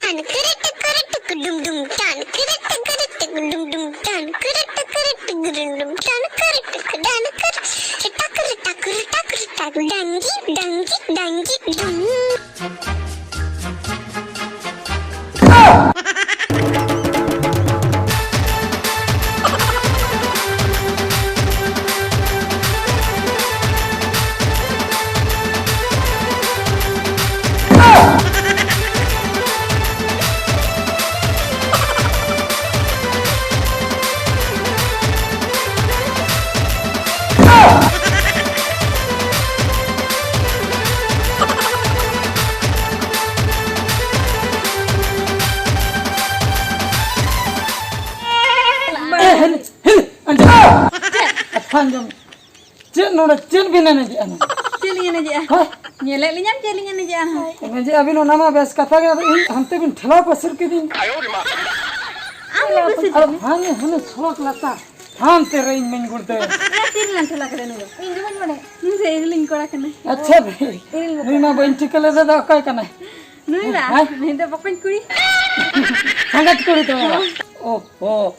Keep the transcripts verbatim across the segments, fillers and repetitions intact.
Tan kere tak kere tak dum dum tan kere tak kere tak dum dum tan kere tak kere tak dum dum tan kere tak dan kere tak kere tak kere tak dangi dangi dangi dum. ᱦᱤᱞᱤ, ᱦᱤᱞᱤ, ᱟᱸᱡᱚᱢ᱾ ᱪᱮᱫ? ᱠᱟᱛᱷᱟ ᱟᱸᱡᱚᱢ᱾ ᱪᱮᱫ ᱱᱚᱰᱮ, ᱪᱮᱫ ᱵᱤᱱ ᱮᱱᱮᱡᱮᱜᱼᱟ ᱱᱚᱰᱮ? ᱪᱮᱫ ᱞᱤᱧ ᱮᱱᱮᱡᱮᱜᱼᱟ? ᱦᱳᱭ᱾ ᱧᱮᱞᱮᱫ ᱞᱤᱧᱟᱢ ᱪᱮᱫ ᱞᱤᱧ ᱮᱱᱮᱡᱮᱜᱼᱟ ᱱᱟᱦᱟᱜ᱾ ᱮᱱᱮᱡᱮᱜᱼᱟ ᱵᱤᱱ, ᱚᱱᱟ ᱢᱟ ᱵᱮᱥ ᱠᱟᱛᱷᱟ ᱜᱮ, ᱟᱫᱚ ᱤᱧ ᱦᱟᱱᱛᱮ ᱵᱤᱱ ᱴᱷᱮᱞᱟᱣ ᱯᱟᱹᱥᱤᱨ ᱠᱤᱫᱤᱧ᱾ ᱟᱢ ᱫᱚ ᱯᱟᱹᱥᱤᱨ ᱟᱫᱚ ᱠᱤᱫᱤᱧ? ᱦᱟᱱᱮ, ᱦᱟᱱᱮ ᱥᱚᱲᱚᱠ ᱞᱟᱛᱟᱨ, ᱦᱟᱱᱛᱮ ᱨᱮ ᱤᱧ ᱢᱟᱧ ᱜᱩᱲᱫᱟᱹᱣ᱾ ᱮ, ᱛᱤ ᱨᱮᱞᱟᱝ ᱴᱷᱮᱞᱟᱣ ᱠᱮᱫᱟ ᱱᱩᱭ ᱫᱚ? ᱤᱧ ᱫᱚ ᱵᱟᱹᱧ ᱵᱟᱲᱟᱭᱟ᱾ ᱱᱩᱭ ᱫᱚ ᱤᱨᱤᱞᱤᱧ ᱠᱚᱲᱟ ᱠᱟᱱᱟᱭ᱾ ᱟᱪᱪᱷᱟ ᱵᱷᱟᱹᱭ, ᱤᱨᱤᱞ ᱱᱩᱭ ᱢᱟ ᱵᱟᱹᱧ ᱴᱷᱤᱠᱟᱹ ᱞᱮᱫᱟ, ᱫᱚ ᱚᱠᱚᱭ ᱠᱟᱱᱟᱭ? ᱱᱩᱭ ᱫᱚ, ᱦᱮᱸ? ᱱᱩᱭ ᱫᱚ ᱵᱚᱠᱚᱧ ᱠᱩᱲᱤ᱾ ᱥᱟᱸᱜᱟᱛ ᱠᱩᱲᱤ ᱛᱟᱢᱟ? ᱦᱮᱸ᱾ ᱳ ᱦᱳ,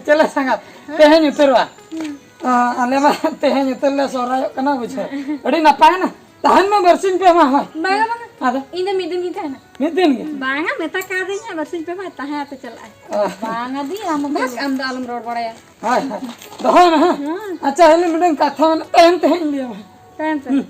ᱪᱮᱞᱮ ᱥᱟᱸᱜᱟᱛ? ᱛᱮᱦᱮᱧ ᱩᱛᱟᱹᱨᱚᱜᱼᱟ᱾ ᱦᱩᱸ᱾ ᱟ, ᱟᱞᱮ ᱢᱟ ᱛᱮᱦᱮᱧ ᱩᱛᱟᱹᱨ ᱞᱮ ᱥᱚᱦᱨᱟᱭᱚᱜ ᱠᱟᱱᱟ, ᱵᱩᱡᱷᱟᱹᱣ᱾ ᱟᱹᱰᱤ ᱱᱟᱯᱟᱭ ᱮᱱᱟ᱾ ᱛᱟᱦᱮᱱ ᱢᱮ ᱵᱟᱨᱥᱤᱧ ᱯᱮ ᱢᱟ, ᱦᱳᱭ᱾ ᱵᱟᱝᱟ, ᱵᱟᱝᱟ᱾ ᱟᱫᱚ? ᱤᱧ ᱫᱚ ᱢᱤᱫ ᱫᱤᱱ ᱜᱤᱧ ᱛᱟᱦᱮᱱᱟ᱾ ᱢᱤᱫ ᱫᱤᱱ ᱜᱮ? ᱵᱟᱝᱟ, ᱢᱮᱛᱟ ᱠᱟᱣᱫᱟᱹᱧ ᱦᱟᱸᱜ ᱵᱟᱨᱥᱤᱧ ᱯᱮ ᱢᱟ ᱛᱟᱦᱮᱸ ᱟᱛᱮ ᱪᱟᱞᱟᱜᱼᱟᱭ᱾ ᱚ᱾ ᱵᱟᱝᱟ ᱫᱤ, ᱟᱢ ᱫᱚ ᱵᱟᱥ, ᱟᱢ ᱫᱚ ᱟᱞᱚᱢ ᱨᱚᱲ ᱵᱟᱲᱟᱭᱟ᱾ ᱦᱳᱭ, ᱦᱳᱭ᱾ ᱫᱚᱦᱚᱭ ᱢᱮ, ᱦᱮᱸ? ᱦᱮᱸ᱾ ᱟᱪᱪᱷᱟ, ᱦᱤᱞᱤ, ᱢᱤᱫᱴᱟᱝ ᱠᱟᱛᱷᱟ ᱢᱮᱱᱟᱜ, ᱛᱟᱭᱚᱢ ᱛᱮ ᱦᱟᱸᱜ ᱤᱧ ᱞᱟᱹᱭᱟᱢᱟ᱾ ᱛᱟᱭᱚᱢ ᱛᱮ? ᱦᱩᱸ᱾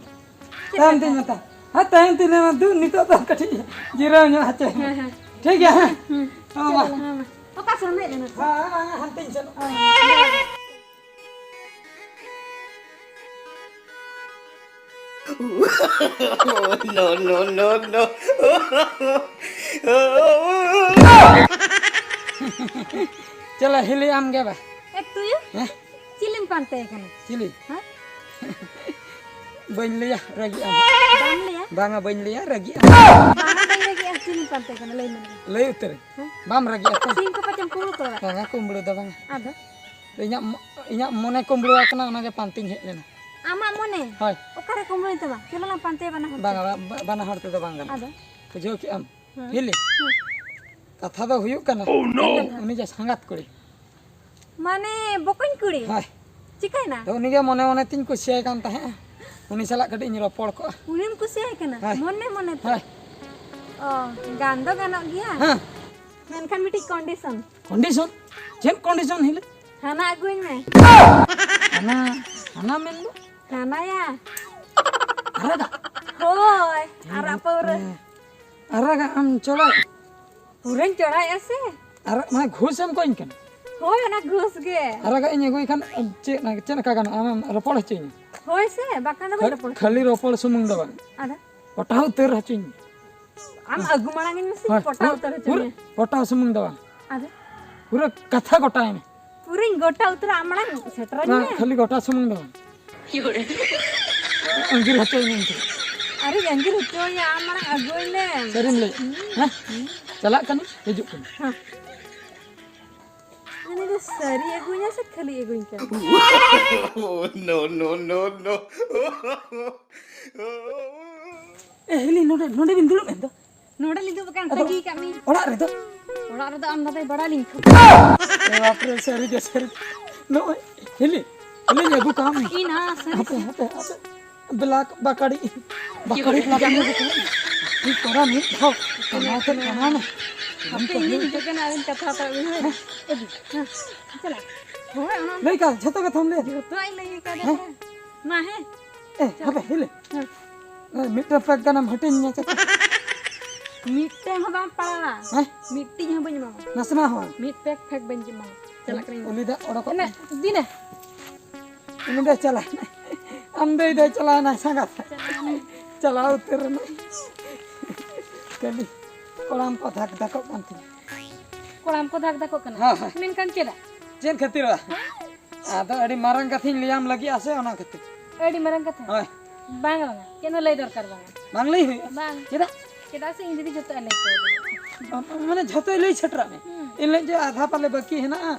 ᱪᱮᱫ ᱛᱟᱭᱚᱢ ᱠᱟᱛᱷᱟ? ᱛᱤᱧ ᱢᱮᱛᱟ-, ᱦᱮᱸ, ᱛᱟᱭᱚᱢ ᱛᱤᱧ ᱞᱟᱹᱭᱟᱢᱟ᱾ ᱫᱩ, ᱱᱤᱛᱚᱜ ᱫᱚ ᱠᱟᱹᱴᱤᱡ ᱡᱤᱨᱟᱹᱣ ᱧᱚᱜ ᱦᱚᱪᱚᱭ ᱢᱮ᱾ ᱦᱮᱸ, ᱦᱮᱸ᱾ ᱴᱷᱤᱠ ᱜᱮᱭᱟ, ᱦᱮᱸ? ᱦᱩᱸ᱾ ᱦᱮᱸ, ᱢᱟ᱾ ᱦᱮᱸ, ᱢᱟ᱾ ᱚᱠᱟ ᱥᱮᱫ ᱮᱢ ᱦᱮᱡ ᱞᱮᱱᱟ? ᱦᱮᱸ, ᱦᱮᱸ, ᱦᱟᱱᱛᱮᱧ ᱪᱟᱞᱟᱜᱼᱟ᱾ No, no, no, no. ᱪᱟᱞᱟᱜ ᱦᱤᱞᱤ ᱟᱢ ᱜᱮ ᱵᱟ᱾ ᱮ ᱛᱩᱭᱩ? ᱦᱮᱸ? ᱪᱤᱞᱤᱢ ᱯᱟᱱᱛᱮ ᱠᱟᱱᱟ? ᱪᱤᱞᱤ? ᱦᱮᱸ? ᱵᱟᱹᱧ ᱞᱟᱹᱭᱟ, ᱨᱟᱹᱜᱤᱜ ᱟᱢ᱾ ᱵᱟᱢ ᱞᱟᱹᱭᱟ? ᱵᱟᱝᱟ, ᱵᱟᱹᱧ ᱞᱟᱹᱭᱟ, ᱨᱟᱹᱜᱤᱜ ᱟᱢ᱾ ᱵᱟᱝᱟ, ᱵᱟᱹᱧ ᱨᱟᱹᱜᱤᱜᱼᱟ, ᱪᱤᱞᱤᱢ ᱯᱟᱱᱛᱮ ᱠᱟᱱᱟ? ᱞᱟᱹᱭ ᱢᱮ᱾ ᱞᱟᱹᱭ ᱩᱛᱟᱹᱨᱟᱹᱧ᱾ ᱦᱮᱸ? ᱵᱟᱢ ᱨᱟᱹᱜᱤᱜᱼᱟ ᱛᱚ? ᱥᱤᱢ ᱠᱚ ᱯᱟᱪᱮᱢ ᱠᱩᱢᱵᱽᱲᱩ ᱛᱚᱨᱟ? ᱵᱟᱝᱟ, ᱠᱩᱢᱵᱽᱲᱩ ᱫᱚ ᱵᱟᱝᱟ᱾ ᱟᱫᱚ? ᱤᱧᱟᱹᱜ ᱢᱚ-, ᱤᱧᱟᱹᱜ ᱢᱚᱱᱮ ᱠᱩᱢᱵᱽᱲᱩ ᱟᱠᱟᱱᱟ, ᱚᱱᱟᱜᱮ ᱯᱟᱱᱛᱮᱧ ᱦᱮᱡ ᱞᱮᱱᱟ᱾ ᱟᱢᱟᱜ ᱢᱚᱱᱮ? ᱦᱳᱭ᱾ ᱚᱠᱟᱨᱮ ᱠᱩᱢᱵᱽᱲᱩᱭᱮᱱ ᱛᱟᱢᱟ? ᱪᱚᱞᱚ ᱞᱟᱝ ᱯᱟᱱᱛᱮᱭᱟ ᱵᱟᱱᱟ ᱦᱚᱲ ᱛᱮ᱾ ᱵᱟᱝᱟ, ᱵᱟ-, ᱵᱟ-, ᱵᱟᱱᱟ ᱦᱚᱲ ᱛᱮᱫᱚ ᱵᱟᱝ ᱜᱟᱱᱚᱜᱼᱟ᱾ ᱟᱫᱚ? ᱵᱩᱡᱷᱟᱹᱣ ᱠᱮᱜ ᱟᱢ? ᱦᱮᱸ᱾ ᱦᱤᱞᱤ᱾ ᱦᱮᱸ᱾ ᱠᱟᱛᱷᱟ ᱫᱚ ᱦᱩᱭᱩᱜ ᱠᱟᱱᱟ, ᱩᱱᱤ ᱡᱟᱦᱟᱸ ᱥᱟᱸᱜᱟᱛ ᱠᱩᱲᱤ᱾ ᱢᱟᱱᱮ ᱵᱚᱠᱚᱧ ᱠᱩᱲᱤ? ᱦᱳᱭ᱾ ᱪᱤᱠᱟᱹᱭᱮᱱᱟ? ᱛᱚ ᱩᱱᱤᱜᱮ ᱢᱚᱱᱮ ᱢᱚᱱᱮ ᱛᱤᱧ ᱠᱩᱥᱤᱭᱟᱭ ᱠᱟᱱ ᱛᱟᱦᱮᱸᱫ᱾ ᱩᱱᱤ ᱥᱟᱞᱟᱜ ᱠᱟᱹᱴᱤᱡ ᱤᱧ ᱨᱚᱯᱚᱲ ᱠᱚᱜᱼᱟ᱾ ᱩᱱᱤᱢ ᱠᱩᱥᱤᱭᱟᱭ ᱠᱟᱱᱟ? ᱦᱳᱭ᱾ ᱢᱚᱱᱮ ᱢᱚᱱᱮ ᱛᱮ? ᱦᱳᱭ᱾ ᱚ, ᱜᱟᱱ ᱫᱚ ᱜᱟᱱᱚᱜ ᱜᱮᱭᱟ᱾ ᱦᱮᱸ᱾ ᱢᱮᱱᱠᱷᱟᱱ ᱢᱤᱫᱴᱤᱡ condition᱾ Condition? ᱪᱮᱫ condition ᱦᱤᱞᱤ? ᱦᱟᱱᱟ ᱟᱹᱜᱩᱧ ᱢᱮ᱾ ᱦᱟᱱᱟ, ᱦᱟᱱᱟ ᱢᱮᱱ ᱫᱚ? ᱦᱟᱱᱟᱭᱟ᱾ ᱟᱨᱟᱜᱟᱜ? ᱦᱳᱭ, ᱟᱨᱟᱜ ᱯᱟᱹᱣᱨᱟᱹ᱾ ᱦᱮᱸ᱾ ᱟᱨᱟᱜᱟᱜ ᱮᱢ ᱪᱚᱲᱟᱭ? ᱯᱩᱨᱟᱹᱧ ᱪᱚᱲᱟᱭᱮᱜᱼᱟ ᱥᱮ᱾ ᱟᱨᱟᱜ ᱢᱟᱱᱮ ᱜᱷᱩᱥ ᱮᱢ ᱠᱚᱧ ᱠᱟᱱᱟ? ᱦᱳᱭ, ᱚᱱᱟ ᱜᱷᱩᱥ ᱜᱮ᱾ ᱟᱨᱟᱜᱟᱜ ᱤᱧ ᱟᱹᱜᱩᱭ ᱠᱷᱟᱱ ᱪᱮᱫ, ᱪᱮᱫ ᱞᱮᱠᱟ ᱜᱟᱱᱚᱜᱼᱟ? ᱟᱢᱮᱢ ᱨᱚᱯᱚᱲ ᱦᱚᱪᱚᱧᱟ? ᱦᱳᱭ ᱥᱮ, ᱵᱟᱠᱷᱟᱱ ᱫᱚ ᱵᱟᱹᱧ ᱠᱷᱟᱹ-, ᱨᱚᱯᱚᱲ ᱦᱚᱪᱚ ᱠᱷᱟᱹᱞᱤ ᱢᱮᱭᱟ᱾ ᱨᱚᱯᱚᱲ ᱥᱩᱢᱩᱝ ᱫᱚ ᱵᱟᱝ᱾ ᱟᱫᱚ? ᱯᱚᱴᱟᱣ ᱩᱛᱟᱹᱨ ᱦᱚᱪᱚᱧ ᱢᱮ᱾ ᱟᱢ ᱟᱹᱜᱩ ᱢᱟᱲᱟᱝ ᱤᱧ ᱢᱮᱥᱮ, ᱦᱳᱭ, ᱯᱚᱴᱟᱣ ᱯᱩᱨᱟᱹ, ᱩᱛᱟᱹᱨ ᱦᱚᱪᱚ ᱯᱩᱨᱟᱹ ᱢᱮᱭᱟ᱾ ᱯᱚᱴᱟᱣ ᱥᱩᱢᱩᱝ ᱫᱚ ᱵᱟᱝ᱾ ᱟᱫᱚ? ᱯᱩᱨᱟᱹ ᱠᱟᱛᱷᱟ ᱜᱚᱴᱟᱭ ᱢᱮ᱾ ᱯᱩᱨᱟᱹᱧ ᱜᱚᱴᱟ ᱩᱛᱟᱹᱨᱟ, ᱟᱢ ᱢᱟᱲᱟᱝ ᱥᱮᱴᱮᱨᱟᱹᱧ ᱵᱟᱝ, ᱢᱮ᱾ ᱠᱷᱟᱹᱞᱤ ᱜᱚᱴᱟ ᱥᱩᱢᱩᱝ ᱫᱚ ᱵᱟᱝ᱾ ᱟᱹᱜᱤᱨ ᱦᱚᱪᱚᱭ ᱢᱮ ᱤᱧ ᱴᱷᱮᱱ᱾ ᱟᱨᱮᱧ ᱟᱹᱜᱤᱨ ᱦᱚᱪᱚᱭᱟ, ᱟᱢ ᱢᱟᱲᱟᱝ ᱟᱹᱜᱩᱭ ᱢᱮ᱾ ᱥᱟᱹᱨᱤᱢ ᱞᱟᱹᱭᱮᱫ? ᱦᱮᱸ? ᱪᱟᱞᱟᱜ ᱠᱟᱹᱱᱟᱹᱧ, ᱦᱤᱡᱩᱜ ᱠᱟᱹᱱᱟᱹᱧ᱾ ᱦᱮᱸ᱾ ᱩᱱᱤ ᱫᱚ ᱥᱟᱹᱨᱤ ᱟᱹᱜᱩᱧᱟ ᱥᱮ ᱠᱷᱟᱹᱞᱤ ᱟᱹᱜᱩᱧ ᱠᱟᱱᱟ? Oh, no, no, no, no. ᱮ, ᱦᱤᱞᱤ, ᱱᱚᱰᱮ, ᱱᱚᱰᱮ ᱵᱤᱱ ᱫᱩᱲᱩᱵ ᱮᱱ ᱫᱚ᱾ ᱱᱚᱰᱮ ᱞᱤᱧ ᱫᱩᱲᱩᱵ ᱟᱠᱟᱱ, ᱟᱫᱚ ᱛᱟᱺᱜᱤ ᱠᱟᱜ ᱢᱮ᱾ ᱚᱲᱟᱜ ᱨᱮᱫᱚ? ᱚᱲᱟᱜ ᱨᱮᱫᱚ ᱟᱢ ᱫᱟᱫᱟᱭ ᱵᱟᱲᱟᱭ ᱞᱤᱧ ᱠᱷᱟᱱ᱾ ᱮ ᱵᱟᱯ ᱨᱮ, ᱥᱟᱹᱨᱤ ᱜᱮ ᱥᱟᱹᱨᱤ᱾ ᱱᱚᱜᱼᱚᱭ, ᱦᱤᱞᱤ, ᱦᱤᱞᱤᱧ ᱟᱹᱜᱩ ᱠᱟᱜ ᱢᱮ᱾ ᱤᱧ ᱦᱟᱸᱜ ᱥᱟᱹᱨᱤ ᱦᱟᱯᱮ, ᱥᱟᱹᱨᱤ᱾ ᱦᱟᱯᱮ, ᱦᱟᱯᱮ᱾ ᱵᱞᱟᱠ ᱵᱟᱠᱟᱲᱤ, ᱵᱟᱠᱟᱲᱤ ᱵᱞᱟᱠ ᱤᱧ ᱟᱹᱜᱩ ᱠᱟᱜ ᱢᱮ᱾ ᱤᱧ ᱛᱚᱨᱟ ᱢᱤᱫ ᱫᱷᱟᱣ ᱠᱟᱢᱟᱣ ᱛᱮ ᱠᱟᱢᱟᱣ ᱢᱮ᱾ ᱦᱟᱯᱮ, ᱤᱧᱤᱧ ᱦᱤᱡᱩᱜ ᱠᱟᱱᱟ, ᱟᱹᱵᱤᱱ ᱠᱟᱛᱷᱟ ᱦᱟᱛᱟᱣ ᱵᱤᱱ, ᱦᱳᱭ? ᱦᱮᱸ, ᱤᱫᱤ᱾ ᱦᱮᱸ, ᱪᱟᱞᱟᱜ᱾ ᱦᱳᱭ, ᱚᱱᱟ ᱞᱟᱹᱭ ᱠᱟᱜ, ᱡᱷᱚᱛᱚ ᱠᱟᱛᱷᱟᱢ ᱞᱟᱹᱭᱟ? ᱡᱷᱚᱛᱚᱣᱟᱜ ᱤᱧ ᱞᱟᱹᱭ ᱠᱟᱫᱟ᱾ ᱦᱮᱸ? ᱢᱟ, ᱦᱮᱸ᱾ ᱮ, ᱦᱟᱯᱮ, ᱦᱤᱞᱤ᱾ ᱦᱮᱸ᱾ ᱮ, ᱢᱤᱫᱴᱟᱝ ᱯᱮᱠ ᱜᱟᱱᱮᱢ ᱦᱟᱹᱴᱤᱧ ᱤᱧᱟ ᱪᱮ? ᱢᱤᱫᱴᱟᱝ ᱦᱚᱸ ᱵᱟᱢ ᱯᱟᱲᱟᱣᱟ᱾ ᱦᱮᱸ? ᱢᱤᱫᱴᱤᱡ ᱦᱚᱸ ᱵᱟᱹᱧ ᱮᱢᱟᱢᱟ᱾ ᱱᱟᱥᱮᱱᱟᱜ ᱦᱚᱸ? ᱢᱤᱫ ᱯᱮᱠ ᱯᱷᱮᱠ ᱵᱟᱹᱧ ᱮᱢᱟᱢᱟ᱾ ᱪᱟᱞᱟᱜ ᱠᱟᱹᱱᱟᱹᱧ᱾ ᱩᱞᱤ ᱫᱟᱜ ᱚᱰᱚᱠᱚᱜ ᱮᱱᱮ, ᱠᱟᱱᱟ᱾ ᱫᱤᱱᱮ᱾ ᱩᱱᱤ ᱫᱚᱭ ᱪᱟᱞᱟᱣ ᱮᱱᱟ᱾ ᱟᱢ ᱫᱟᱹᱭ ᱫᱚᱭ ᱪᱟᱞᱟᱣ ᱮᱱᱟ ᱥᱟᱸᱜᱟᱛ᱾ ᱪᱟᱞᱟᱣ ᱮᱱᱟᱭ᱾ ᱪᱟᱞᱟᱣ ᱩᱛᱟᱹᱨ ᱮᱱᱟᱭ᱾ ᱠᱷᱟᱹᱞᱤ ᱠᱚᱲᱟᱢ ᱠᱚ ᱫᱷᱟᱠ ᱫᱷᱟᱠᱚᱜ ᱠᱟᱱ ᱛᱤᱧᱟ᱾ ᱠᱚᱲᱟᱢ ᱠᱚ ᱫᱷᱟᱠ ᱫᱷᱟᱠᱚᱜ ᱠᱟᱱᱟ? ᱦᱮᱸ, ᱦᱮᱸ᱾ ᱢᱮᱱᱠᱷᱟᱱ ᱪᱮᱫᱟᱜ? ᱪᱮᱫ ᱠᱷᱟᱹᱛᱤᱨ ᱵᱟ? ᱦᱮᱸ? ᱟᱫᱚ ᱟᱹᱰᱤ ᱢᱟᱨᱟᱝ ᱠᱟᱛᱷᱟᱧ ᱞᱟᱹᱭᱟᱢ ᱞᱟᱹᱜᱤᱫ ᱟ ᱥᱮ, ᱚᱱᱟ ᱠᱷᱟᱹᱛᱤᱨ᱾ ᱟᱹᱰᱤ ᱢᱟᱨᱟᱝ ᱠᱟᱛᱷᱟ? ᱦᱳᱭ᱾ ᱵᱟᱝ, ᱵᱟᱝᱟ, ᱪᱮᱫ ᱦᱚᱸ ᱞᱟᱹᱭ ᱫᱚᱨᱠᱟᱨ ᱵᱟᱝᱟ᱾ ᱵᱟᱝ ᱞᱟᱹᱭ ᱦᱩᱭᱩᱜᱼᱟ? ᱵᱟᱝ᱾ ᱪᱮᱫᱟᱜ? ᱪᱮᱫᱟᱜ ᱥᱮ ᱤᱧ ᱫᱤᱫᱤ ᱡᱚᱛᱚ ᱞᱟᱹᱭ ᱠᱟᱣᱫᱤᱧᱟ᱾ ᱢᱟᱱᱮ ᱡᱷᱚᱛᱚᱭ ᱞᱟᱹᱭ ᱥᱮᱴᱮᱨᱟᱜ ᱢᱮ᱾ ᱦᱩᱸ᱾ ᱤᱧ ᱞᱟᱹᱭ ᱡᱮ ᱟᱫᱷᱟ ᱯᱟᱞᱮ ᱵᱟᱹᱠᱤ ᱦᱮᱱᱟᱜᱼᱟ,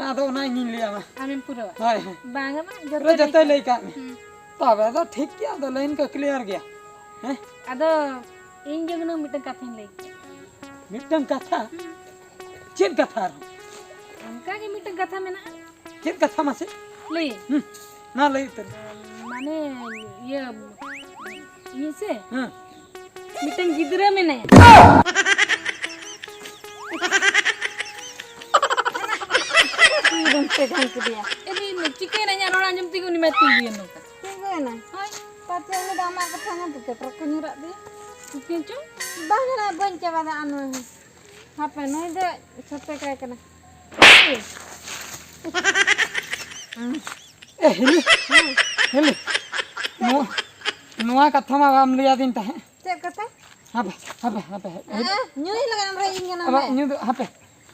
ᱟᱫᱚ ᱚᱱᱟ ᱤᱧᱤᱧ ᱞᱟᱹᱭᱟᱢᱟ᱾ ᱟᱢᱮᱢ ᱯᱩᱨᱟᱹᱣᱟ? ᱦᱳᱭ, ᱦᱳᱭ᱾ ᱵᱟᱝᱟ, ᱵᱟᱝ, ᱡᱚᱛᱚ ᱯᱩᱨᱟᱹ ᱡᱷᱚᱛᱚᱭ ᱞᱟᱹᱭ ᱠᱟᱜ ᱢᱮ᱾ ᱦᱩᱸ᱾ ᱛᱚᱵᱮ ᱫᱚ ᱴᱷᱤᱠ ᱜᱮᱭᱟ, ᱟᱫᱚ ᱞᱟᱭᱤᱱ ᱠᱚ ᱠᱞᱤᱭᱟᱨ ᱜᱮᱭᱟ᱾ ᱦᱮᱸ? ᱟᱫᱚ ᱤᱧ ᱜᱮ ᱦᱩᱱᱟᱹᱝ ᱢᱤᱫᱴᱟᱝ ᱠᱟᱛᱷᱟᱧ ᱞᱟᱹᱭ ᱠᱮᱭᱟ᱾ ᱢᱤᱫᱴᱟᱝ ᱠᱟᱛᱷᱟ? ᱪᱮᱫ ᱠᱟᱛᱷᱟ ᱟᱨᱦᱚᱸ? ᱚᱱᱠᱟ ᱜᱮ ᱢᱤᱫᱴᱟᱝ ᱠᱟᱛᱷᱟ ᱢᱮᱱᱟᱜᱼᱟ᱾ ᱪᱮᱫ ᱠᱟᱛᱷᱟ ᱢᱟᱥᱮ? ᱞᱟᱹᱭ᱾ ᱦᱩᱸ, ᱢᱟ ᱞᱟᱹᱭ ᱩᱛᱟᱹᱨ ᱢᱮ᱾ ᱢᱟᱱᱮ, ᱤᱭᱟᱹ, ᱤᱭᱟᱹ ᱥᱮ? ᱦᱮᱸ᱾ ᱢᱤᱫᱴᱟᱝ ᱜᱤᱫᱽᱨᱟᱹ ᱢᱮᱱᱟᱭᱟ᱾ ᱪᱮᱫ ᱮᱢ ᱪᱮᱫ ᱮᱢ ᱠᱮᱫᱮᱭᱟ? ᱮ, ᱪᱤᱠᱟᱹᱭᱮᱱᱟ? ᱤᱧᱟᱜ ᱨᱚᱲ ᱟᱸᱡᱚᱢ ᱛᱮᱜᱮ ᱩᱱᱤ ᱢᱟ ᱛᱤᱸᱜᱩᱭᱮᱱ ᱱᱚᱝᱠᱟ᱾ ᱛᱤᱸᱜᱩᱭᱮᱱᱟ? ᱦᱳᱭ᱾ ᱯᱟᱪᱮ ᱩᱱᱤ ᱫᱚ ᱟᱢᱟᱜ ᱠᱟᱛᱷᱟ ᱟᱸᱡᱚᱢ ᱛᱮ ᱪᱚᱴᱨᱚ ᱠᱚ ᱧᱩᱨᱟᱜ ᱫᱮᱭᱟ᱾ ᱪᱤᱠᱟᱹ ᱪᱚ? ᱵᱟᱝ, ᱱᱟᱜ ᱵᱟᱹᱧ ᱪᱟᱵᱟ ᱫᱟᱲᱮᱭᱟᱜᱼᱟ ᱱᱩᱭ ᱦᱚᱸ᱾ ᱦᱟᱯᱮ, ᱱᱩᱭ ᱫᱚ ᱥᱚᱛᱮ ᱠᱟᱭ ᱠᱟᱱᱟ᱾ ᱮ, ᱦᱤᱞᱤ, ᱦᱤᱞᱤ, ᱱᱚᱣᱟ, ᱱᱚᱣᱟ ᱠᱟᱛᱷᱟ ᱢᱟ ᱵᱟᱢ ᱞᱟᱹᱭ ᱟᱹᱫᱤᱧ ᱛᱟᱦᱮᱸᱫ᱾ ᱪᱮᱫ ᱠᱟᱛᱷᱟ? ᱦᱟᱯᱮ, ᱦᱟᱯᱮ, ᱦᱟᱯᱮ, ᱦᱟᱯᱮ᱾ ᱦᱮᱸ, ᱧᱩᱭ ᱞᱟᱜᱟᱜ ᱮᱢ ᱨᱮ ᱤᱧ ᱠᱟᱱᱟ ᱟᱵᱟᱨ ᱢᱮ᱾ ᱧᱩ ᱫᱚ, ᱦᱟᱯᱮ,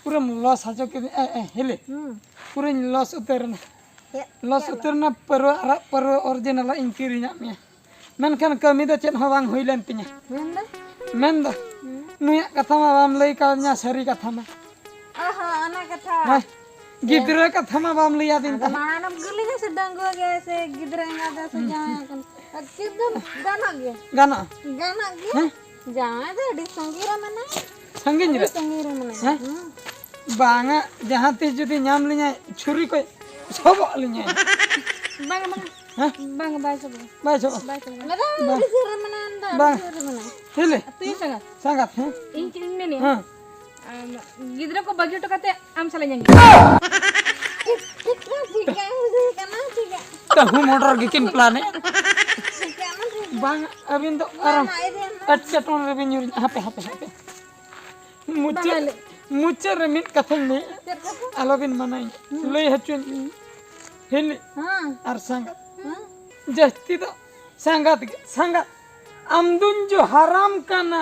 ᱯᱩᱨᱟᱹᱢ ᱞᱚᱥ ᱦᱚᱪᱚ ᱠᱤᱫᱤᱧ᱾ ᱮ, ᱮ, ᱦᱤᱞᱤ, ᱦᱩᱸ᱾ ᱯᱩᱨᱟᱹᱧ ᱞᱚᱥ ᱩᱛᱟᱹᱨ ᱮᱱᱟ᱾ ᱪᱮᱫ? ᱞᱚᱥ ᱪᱮᱫ? ᱩᱛᱟᱹᱨ ᱮᱱᱟ, ᱯᱟᱹᱨᱣᱟᱹ, ᱟᱨᱟᱜ ᱯᱟᱹᱨᱣᱟᱹ original ᱤᱧ ᱠᱤᱨᱤᱧᱟᱜ ᱢᱮᱭᱟ᱾ ᱢᱮᱱᱠᱷᱟᱱ ᱠᱟᱹᱢᱤ ᱫᱚ ᱪᱮᱫ ᱦᱚᱸ ᱵᱟᱝ ᱦᱩᱭ ᱞᱮᱱ ᱛᱤᱧᱟᱹ᱾ ᱢᱮᱱᱫᱚ? ᱢᱮᱱᱫᱚ, ᱦᱩᱸ᱾ ᱱᱩᱭᱟᱜ ᱠᱟᱛᱷᱟ ᱢᱟ ᱵᱟᱢ ᱞᱟᱹᱭ ᱠᱟᱣᱫᱤᱧᱟ, ᱥᱟᱹᱨᱤ ᱠᱟᱛᱷᱟ ᱢᱟ᱾ ᱚ ᱦᱚᱸ, ᱚᱱᱟ ᱠᱟᱛᱷᱟ᱾ ᱦᱮᱸ, ᱜᱤᱫᱽᱨᱟᱹ ᱠᱟᱛᱷᱟ ᱢᱟ ᱵᱟᱢ ᱞᱟᱹᱭ ᱟᱹᱫᱤᱧ ᱟᱫᱚ ᱛᱟᱦᱮᱸᱫ᱾ ᱢᱟᱲᱟᱝ ᱮᱢ ᱠᱩᱞᱤᱧᱟ ᱥᱮ ᱰᱟᱺᱜᱩᱣᱟᱹ ᱜᱮ ᱥᱮ ᱜᱤᱫᱽᱨᱟᱹ ᱮᱸᱜᱟᱛ ᱥᱮ ᱦᱩᱸ᱾ ᱡᱟᱶᱟᱭ ᱠᱟᱱᱟ? ᱟᱨ ᱪᱮᱫ ᱫᱚ ᱜᱟᱱᱚᱜ ᱜᱮᱭᱟ? ᱜᱟᱱᱚᱜᱼᱟ᱾ ᱜᱟᱱᱚᱜ ᱜᱮᱭᱟ? ᱦᱮᱸ? ᱡᱟᱶᱟᱭ ᱫᱚ ᱟᱹᱰᱤ ᱥᱟᱺᱜᱤᱧ ᱨᱮ ᱢᱮᱱᱟᱭᱟ᱾ ᱥᱟᱺᱜᱤᱧ ᱨᱮ? ᱟᱹᱰᱤ ᱥᱟᱺᱜᱤᱧ ᱨᱮ ᱢᱮᱱᱟᱭᱟ᱾ ᱦᱮᱸ? ᱦᱩᱸ᱾ ᱵᱟᱝᱟ, ᱡᱟᱦᱟᱸ ᱛᱤᱥ ᱡᱩᱫᱤ ᱧᱟᱢ ᱞᱤᱧᱟᱭ ᱪᱷᱩᱨᱤ ᱠᱚᱭ ᱥᱚᱵᱚᱜ ᱞᱤᱧᱟᱭ᱾ ᱵᱟᱝᱟ, ᱵᱟᱝᱟ᱾ ᱦᱮᱸ? ᱵᱟᱝᱟ, ᱵᱟᱭ ᱥᱚᱵᱚᱜᱼᱟ᱾ ᱵᱟᱭ ᱥᱚᱵᱚᱜᱼᱟ? ᱵᱟᱭ ᱥᱚᱵᱚᱜᱼᱟ᱾ ᱚᱱᱟ ᱫᱚ ᱵᱟᱝ᱾ ᱟᱹᱰᱤ ᱥᱩᱨ ᱨᱮ ᱢᱮᱱᱟᱭᱟ, ᱚᱱᱟ ᱫᱚ ᱟᱹᱰᱤ ᱵᱟᱝ᱾ ᱥᱩᱨ ᱨᱮ ᱢᱮᱱᱟᱭᱟ᱾ ᱦᱤᱞᱤ᱾ ᱟᱹᱛᱩᱭ ᱥᱟᱸᱜᱟᱛ᱾ ᱥᱟᱸᱜᱟᱛ, ᱦᱮᱸ? ᱤᱧ ᱪᱮᱫ ᱤᱧ ᱢᱮᱱᱮᱫᱼᱟ? ᱦᱮᱸ᱾ ᱟᱢ, ᱜᱤᱫᱽᱨᱟᱹ ᱠᱚ ᱵᱟᱹᱜᱤ ᱦᱚᱴᱚ ᱠᱟᱛᱮ ᱟᱢ ᱥᱟᱞᱟᱜ ᱤᱧ ᱟᱸᱜᱤᱛ᱾ ᱴᱷᱤᱠ, ᱴᱷᱤᱠ, ᱴᱷᱤᱠ, ᱴᱷᱤᱠ, ᱴᱷᱤᱠ, ᱴᱷᱤᱠ, ᱴᱷᱤᱠ᱾ ᱠᱟᱹᱦᱩ ᱢᱚᱴᱚᱨ ᱜᱮᱠᱤᱱ ᱯᱞᱟᱱᱮᱫ᱾ ᱵᱟᱝ, ᱟᱹᱵᱤᱱ ᱫᱚ ᱟᱨᱚ ᱮᱴᱠᱮᱴᱚᱬᱮ ᱨᱮᱵᱤᱱ ᱧᱩᱨ, ᱦᱟᱯᱮ, ᱦᱟᱯᱮ, ᱦᱟᱯᱮ᱾ ᱢᱩᱪᱟᱹᱫ, ᱵᱟᱝᱟ, ᱞᱟᱹᱭ᱾ ᱢᱩᱪᱟᱹᱫ ᱨᱮ ᱢᱤᱫ ᱠᱟᱛᱷᱟᱧ ᱞᱟᱹᱭᱟ᱾ ᱪᱮᱫ ᱠᱟᱛᱷᱟ? ᱟᱞᱚᱵᱤᱱ ᱢᱟᱱᱟᱧᱟ᱾ ᱦᱩᱸ᱾ ᱞᱟᱹᱭ ᱦᱚᱪᱚᱧ ᱢᱮ᱾ ᱦᱤᱞᱤ ᱦᱮᱸ᱾ ᱟᱨ ᱥᱟᱸᱜᱟᱛ᱾ ᱦᱮᱸ᱾ ᱡᱟᱹᱥᱛᱤ ᱫᱚ ᱥᱟᱸᱜᱟᱛ ᱜᱮ, ᱥᱟᱸᱜᱟᱛ᱾ ᱟᱢ ᱫᱩᱧ ᱡᱚᱦᱟᱨᱟᱢ ᱠᱟᱱᱟ᱾